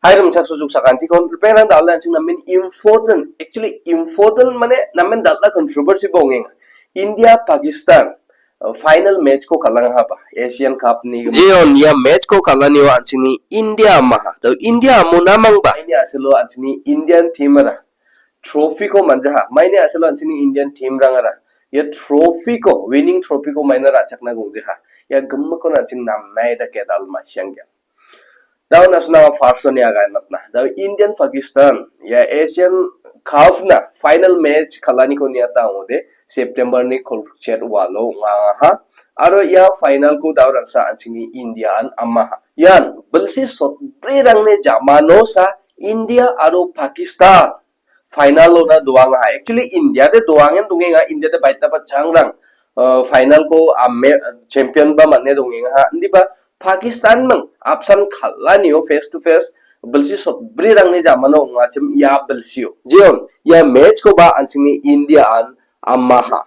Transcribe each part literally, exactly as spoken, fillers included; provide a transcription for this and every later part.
Hai rimchaksochok sakantikon, ripengrang dal·a an·ching namen important, actually important mane namen dal·a controversy ba ong·enga. India, Pakistan, uh, final match ko kal·angaha ba, Asian Cup ni. Jeon, ia match ko kal·anio an·chingni India amaha. Do India amo namangba. Ini asilo an·chingni Indian team ara trophy ko manjaha. Maini asilo an·chingni Indian team rangara ia trophy ko, winning trophy ko maina ra·chakna gongjaha. Ia gimikon an·ching namai dake dal·a masianggen. Dao na·sina first ni aganatna. Dao Indian Pakistan, ia Asian Cup na final match kal·aniko niata ong·ode, September ni kolchet walo ong·angaha. Aro ia final ko dao rangsa an·chingni India an amaha. Ian bilsi sotbrirangni jamano sa India aro Pakistan final ona doangaha. Actually, India de doangen dongenga, India de baita ba changrang, uh, final ko ame, champion ba mane dongenga. Indiba Pakistan ming apsan kal·anio face to face bilsi sotbrirangni jamano ong·achim ia bilsio. Jeon, ia match ko ba an·chingni India an amaha.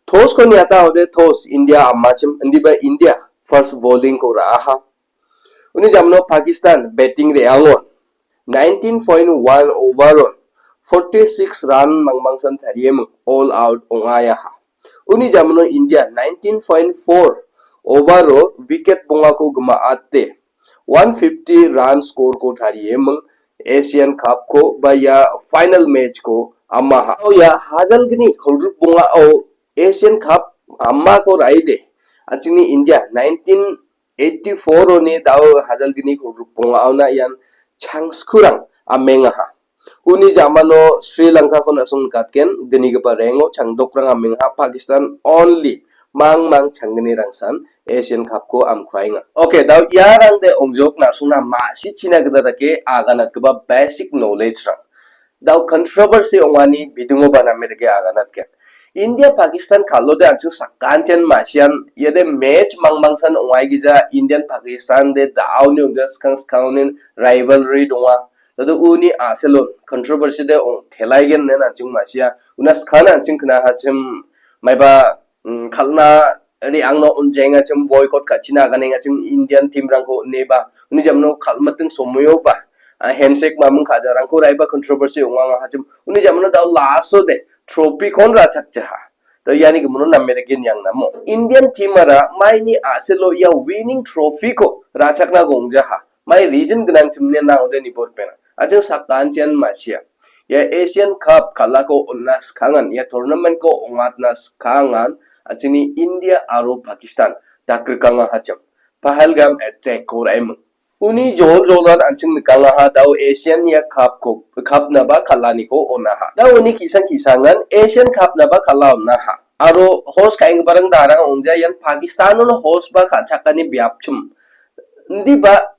Toss ko niata ong·ode toss India amachim, indiba India first bowling ko ra·aha. Uni jamano Pakistan batting re·angon nineteen point one over on forty-six run mangmangsan tarieming all out ong·aiaha. Uni jamano India nineteen point four over o wicket bongako gima·ate one fifty run score ko tarieming Asian Cup ko ba ia final match ko amaha. Ia hajalgni kolgrik bongao Asian Cup amako ra·ide an·chingni India nineteen eighty-four oni dao hajalgni kolgrik bongaona ian changskurang amengaha. Uni jamano Sri Lanka ko na·song nikatgen, gnigipa rengo changdokrang amengaha. Pakistan only mangmang changgni rangsan Asian Cup ko amkuaenga. Okay, dao iarangde ongjok na·songna ma·sichina gita dake aganatgipa basic knowledge rang. Dao controversy ong·ani bidingo ba name dake aganatgen. India Pakistan kal·ode an·ching sakantian masian iade match mangmangsan ong·aigija Indian Pakistan de daoni ongja skang skangnin rivalry donga. Dado uni aselon controversy de ong telaigen nen an·ching masia. Una skana an·ching kena hachim maiba mm, kal·na re·angna on·jengachim boycott ka·china aganengachim Indian team-rangko ineba. Uni jamano kal·miting somoioba, ah, handshake maming ka·jarangko ra·eba controversy ong·angachim. Uni jamano dao last-ode trophy-kon ra·chakjaha. Dao iani gimino name dake niangnamo. Indian team-ara maini a·selo ia winning trophy-ko ra·chakna gongjaha. Mai reason gnangchimni nang·ode nibor pena. An·ching sakantian masia. Ia Asian Cup kal·ako on·na skangan, ia tournament-ko ong·atna skangan, an·chingni India aro Pakistan dakrikangaha chim. Pahalgam attack-ko ra·eming. Uni jol jolan an·ching nikangaha dao Asian ia Cup-ko, Cup-naba kal·aniko on·aha. Dao uni ki·sang ki·sangan Asian Cup-naba kal·a on·aha. Aro host ka·enggiparang darang ong·ja ian Pakistan-on host ba ka·chakani biapchim. Indiba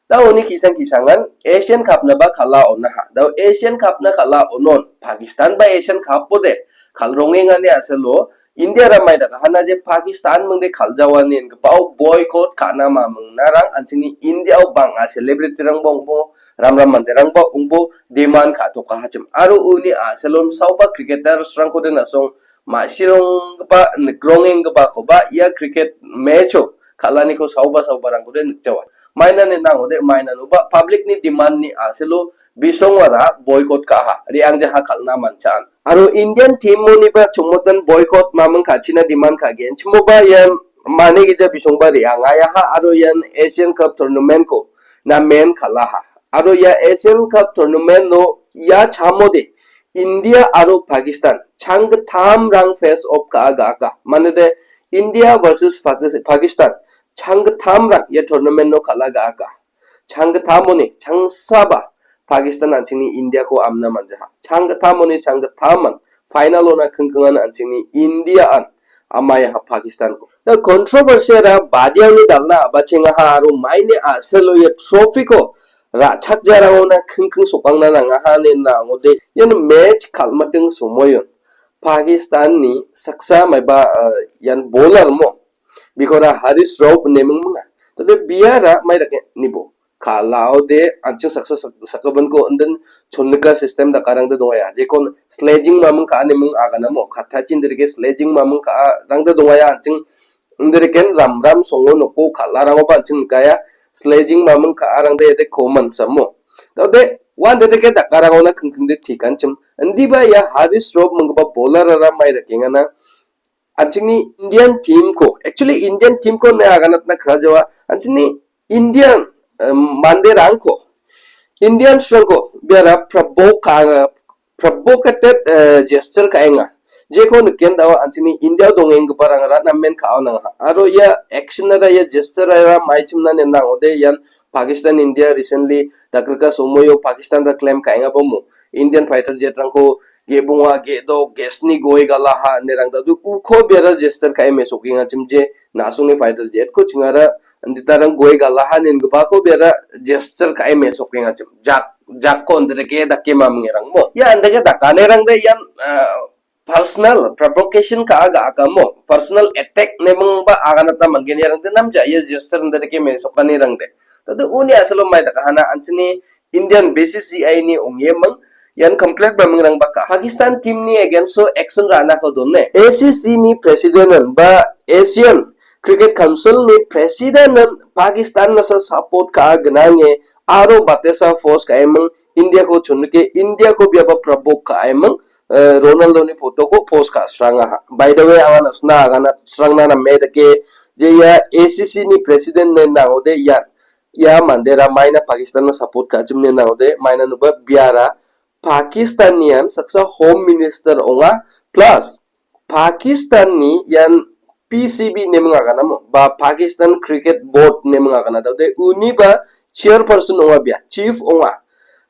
Dao uni ki·sang ki·sangan Asian Cup-naba kal·a on·aha. Dao Asian Cup-na kal·a on·on. Pakistan ba Asian Cup-ode kal·rongengani a·selo India-ra mai dakahana je Pakistan mingde kal·jawani ingipao boycott ka·na maming narang an·chingni India-o bang·a celebrity-rangba ong·bo, ramram manderangba ong·bo, demand ka·tokahachim. Aro uni a·selon saoba cricketers-rangkode na·song ma·sironggipa, nikrongenggipakoba ia cricket match-o kal·aniko saoba saobarangkode nikjawa. Mainani nangode mainanoba public-ni demand-ni a·selo bisongara boycott ka·aha, re·angjaha kal·na man·chaan. Aro Indian team-oniba chongmotan boycott maming ka·china demand ka·gen. Chimoba ian mane gija bisongba re·angayaha aro ian Asian Cup tournament-ko namen kal·aha. Aro ia Asian Cup tournament-o ia chamode India aro Pakistan changgittamrang face off ka·a ga·aka. Manede India versus Pakis-, Pakistan changgittamrang ia tournament-o kal·a ga·aka. Changgittamoni changsaba Pakistan an·chingni India-ko amna man·jaha. Changgittamoni changgittamman final-ona kingkingan an·chingni India-an amaiha Pakistan-ko. Da controversy-ara badiangni dal·na a·bachengaha aro maini a·selo ia trophy-ko ra·chakjarangona kingking sokangna nangaha ine nangode ian match kal·miting somoion Pakistan-ni saksa maiba, eh, ian bowler mo. Bikora Harish Rauf ine mingminga. Tode biara mai dake nibo. Kal·aode an·ching saksa sak-, sakgipinko indin chonnika system dakarangde dongaya. Jekon sledging maming ka·a ine ming aganamo. Kattachin dirke sledging maming ka·arangde dongaya an·ching Indiriken ramram songo noko kal·arangoba an·ching nikaya. sledging maming ka·arangde ede common samo. Taude, wan dedeke dakarangona kingkingde tikanchim. Indiba ia Haris Rob minggipa bowlerara mai dakengana. An·chingni Indian team-ko, actually Indian team-ko ne aganatna krajawa. An·chingni Indian, em, manderangko, Indian-rangko biara provoke ka-, provocated, eh, gesture ka·enga. Jeko niken dao an·chingni India-o dongenggiparangara namen ka·aonanga. Aro ia action-ara ia gesture-ara maichimna nenang ode ian Pakistan India recently dakrika somoio Pakistan-ra claim ka·enga bomo. Indian fighter jet-rangko ge·bonga, ge·dok, gesni goi galaha, inerang dadu uko biara gesture ka·e mesokengachim je, na·songni fighter jet-ko chingara, inditarang goi galaha, inengipako biara gesture ka·e mesokengachim. Jak, jakko indireke dake mamingerangmo. Ia indeke dakanerangde ian, ah, personal provocation ka·a ga·akamo. Personal attack nemingba aganata manggenirangde namja, ia gesture indireke mesokanirangde. Tadu uni asalo mai dakahana an·chingni Indian B C C I ni ong·eming, ian complaint ba mingrang baka Pakistan team ni against o action ra·nako done. A C C ni president ba Asian Cricket Council ni president Pakistan nasa support ka gnange aro batesa force ka eming India ko chunke India ko biaba provoke ka eming, eh, Ronaldo ni photo ko post ka sranga ha. By the way, angan asna agana srangna na me dake je ia A C C ni president ne nangode ian ia mandera maina Pakistan-na support ka·achim ne nangode, maina nuba biara Pakistan-nian saksa Home Minister ong·a, plus Pakistan-ni ian P C B neming aganamo, ba Pakistan Cricket Board neming agana. Taude uniba chairperson ong·a bia, chief ong·a.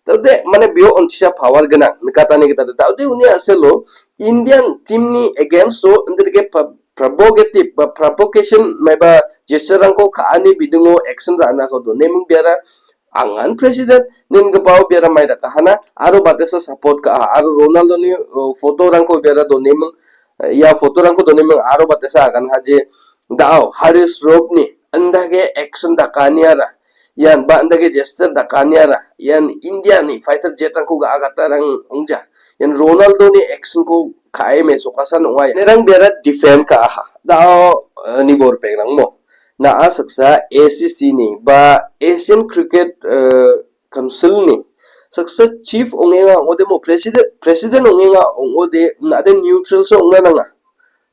Taude mane bio ontisa power gnang, nikatani gita. Taude uni aselo Indian team-ni against-o, indike pa-, provocative ba provocation maiba gesture-rangko ka·ani bidingo action ra·nako doneming biara angan president nengipao biara mai dakahana aro batesa support ka·a aro Ronaldo-ni, uh, photo-rangko biara doneming, uh, ia photo-rangko doneming aro batesa agan haje da·o Haris Rob-ni indake action dakaniara ian ba indake gesture dakaniara ian India-ni fighter jet-rangko ga·agatarang ong·ja. Ian Ronaldo-ni action-ko ka·e mesokasan ong·a. Nerang biara defend ka·aha. Da·o, eh, ni borpengrangmo. Na·a saksa A C C-ni ba Asian Cricket, eh, Council-ni saksa chief ong·enga ong·ode mo president, president ong·enga ong·ode na·de neutral-sa ong·na nanga.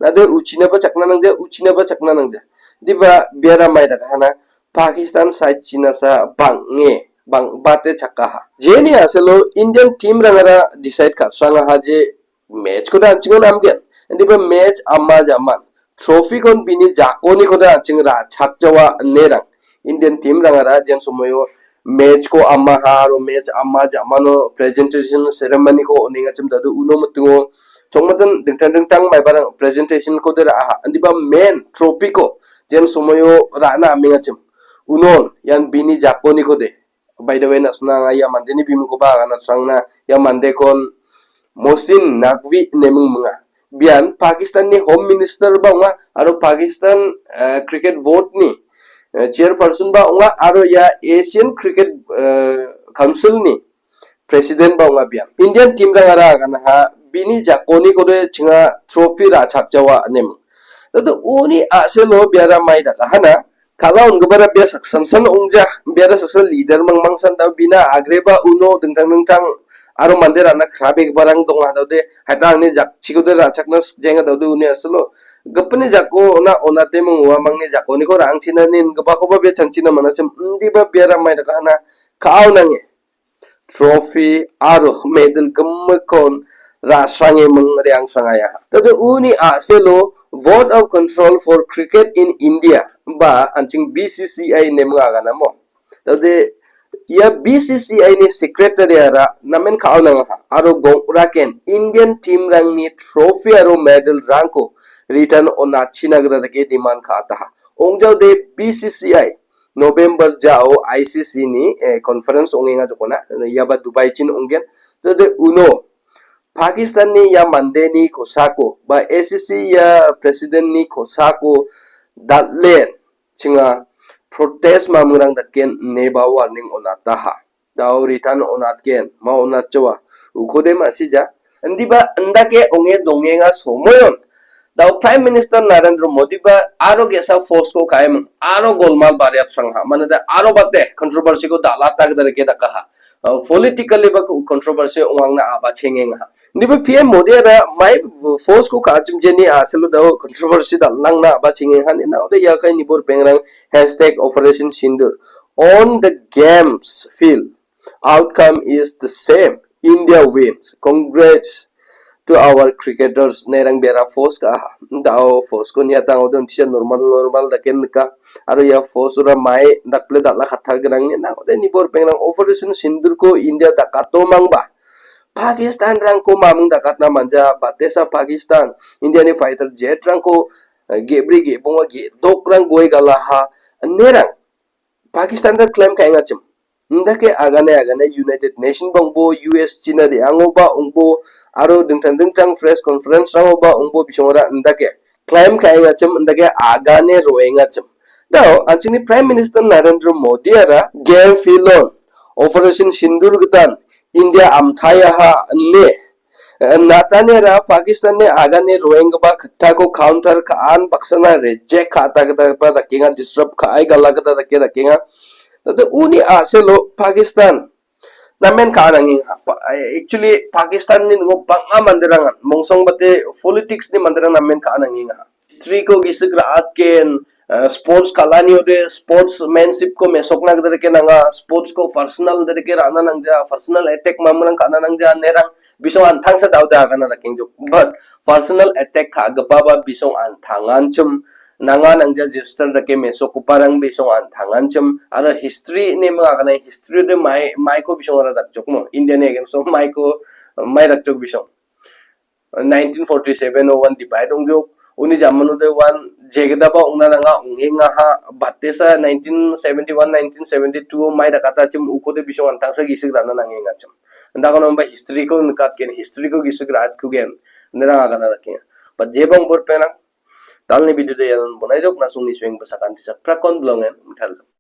Na·de uchinaba chakna nangja, uchinaba chakna nangja. Diba biara mai dakahana Pakistan side chinasa bang·e, bang·bate chakaha. Jeni aselo Indian team-rangara decide ka·srangaha je match-koda an·chingo namgen. Indiba match ama jaman. Trophy-kon bini jakonikoda an·ching ra·chakjawa inerang. Indian team-rangara jen somoio match-ko amaha aro match ama jamano presentation ceremony-ko on·engachim dadu uno mitingo chongmatan dingtang dingtang maibarang presentation-ko de ra·aha. Indiba main trophy-ko jen somoio ra·na amengachim. Unon ian bini jakonikode. By the way, na·sona anga ia mandeni bimingkoba agana srangna ia mandekon Mohsin Naqvi neming minga. Bian Pakistan-ni Home Minister ba ong·a aro Pakistan, eh, Cricket Board-ni, eh, chairperson ba ong·a aro ia Asian Cricket, eh, Council-ni president ba ong·a bian. Indian team-rangara aganaha bini jakonikode chinga trophy ra·chakjawa neming. Tado uni a·selo biara mai dakahana kal·a on·gipara bia saksansan ong·ja, biara saksa leader mangmangsan dao bina agreba uno dingtang dingtang aro manderangna krabegiparang donga daode, haiba angni jakchikode ra·chakna sikjaenga daode uni asilo. Gipinni jako ona onate ming uamangni jakoniko ra·angchina nin gipakoba bia chanchina manachim, indiba biara mai dakahana ka·ao nange. Trophy aro medal gimikkon ra·srange ming re·angsangaia. Tado uni a·selo Board of Control for Cricket in India ba an·ching B C C I neming aganamo. Tade ia B C C I ni secretary-ara namen ka·ao nangaha aro gongraken Indian team-rangni trophy aro medal-rangko return on·achina gita dake demand ka·ataha. Ong·jaode B C C I November jao I C C ni, eh, conference ong·enga jokona, iaba Dubai chin ong·gen. Tade uno Pakistan ni ia mandeni kosako ba A C C ia president ni kosako dal·en chinga protest mamungrang daken neba warning on·ataha. Dao return on·atgen, ma on·atjawa. Ukode ma·sija. Indiba indake ong·e dongenga somoion. Dao Prime Minister Narendra Modi ba aro ge·sa force ko ka·eming, aro golmal bariat sang ha. Mane da aro bate controversy ko dalata gdar ke dakaha. Uh, politically ba ko controversy ongna aba chengeng ha. Niba P M Modi ara mai force ko ka·achim jeni asilo dao controversy dalangna aba chengeng ha. Ni na ode ya kai nibor pengrang hashtag Operation Sindoor on the games field. Outcome is the same. India wins. Congrats to our cricketers. Nerang bera force ka. Dao force ko niatang odon tisa normal normal daken ka. Aro ya force ura mai dakple dakla kata gerang ni na. Ode nibor pengrang Operation Sindoor ko India dakato mangba. Pakistan rangko mamung dakatna manja. Batesa Pakistan. India ni fighter jet rangko, eh, gebri gebonga gedok rang goi galaha. Nerang Pakistan ra claim ka·engachim. Indake agane agane United Nation ba ong·bo, U S China re·angoba ong·bo, aro dingtang dingtang press conference rangoba ong·bo bisongora indake claim ka·engachim, indake agane roengachim. Dao, an·chingni Prime Minister Narendra Modi ara game field on Operation Sindoor gitan India amtaiaha ine Natani ra Pakistan ni agane roenggipa kitako counter ka·an baksana reject ka·ata gita ba dakenga, disrupt ka·ai gala gita dake dakenga. Tate uni aselo Pakistan namen ka·an angeng. Pa-, actually, Pakistan ni ningo bang·a manderangan, mongsong bate politics ni manderang namen ka·an angenga. History ko gisik ra·atken, eh, sports kalani ode sportsmanship ko mesokna gita dake nanga, sports ko personal dake ra·na nangja, personal attack mamrang ka·na nangja, nerang bisong antangsa dauda agana dakengjok. But personal attack ka·gipa ba bisong antanganchim, nanga nangja gesture dake mesokgiparang bisong antanganchim, aro history ne ming agana history de mai, maiko bisong ara dakjokmo, India ni against maiko, mai dakjok bisong. Nineteen forty-seven o one divide ongjok. Uni jamano de one jegedaba ongna nanga onghengaha, batesa nineteen seventy-one, nineteen seventy-two o mai dakata chim uko de bisong antangsa gisik rana nangengachim. Andakono ba history ko nikatken, history ko gisik rat kugen. Nerang agana dakenga. But jebang bor penang, dalni video de yanan bonai jok nasung ni swing ba sakanti sa prakon blongen, mithal.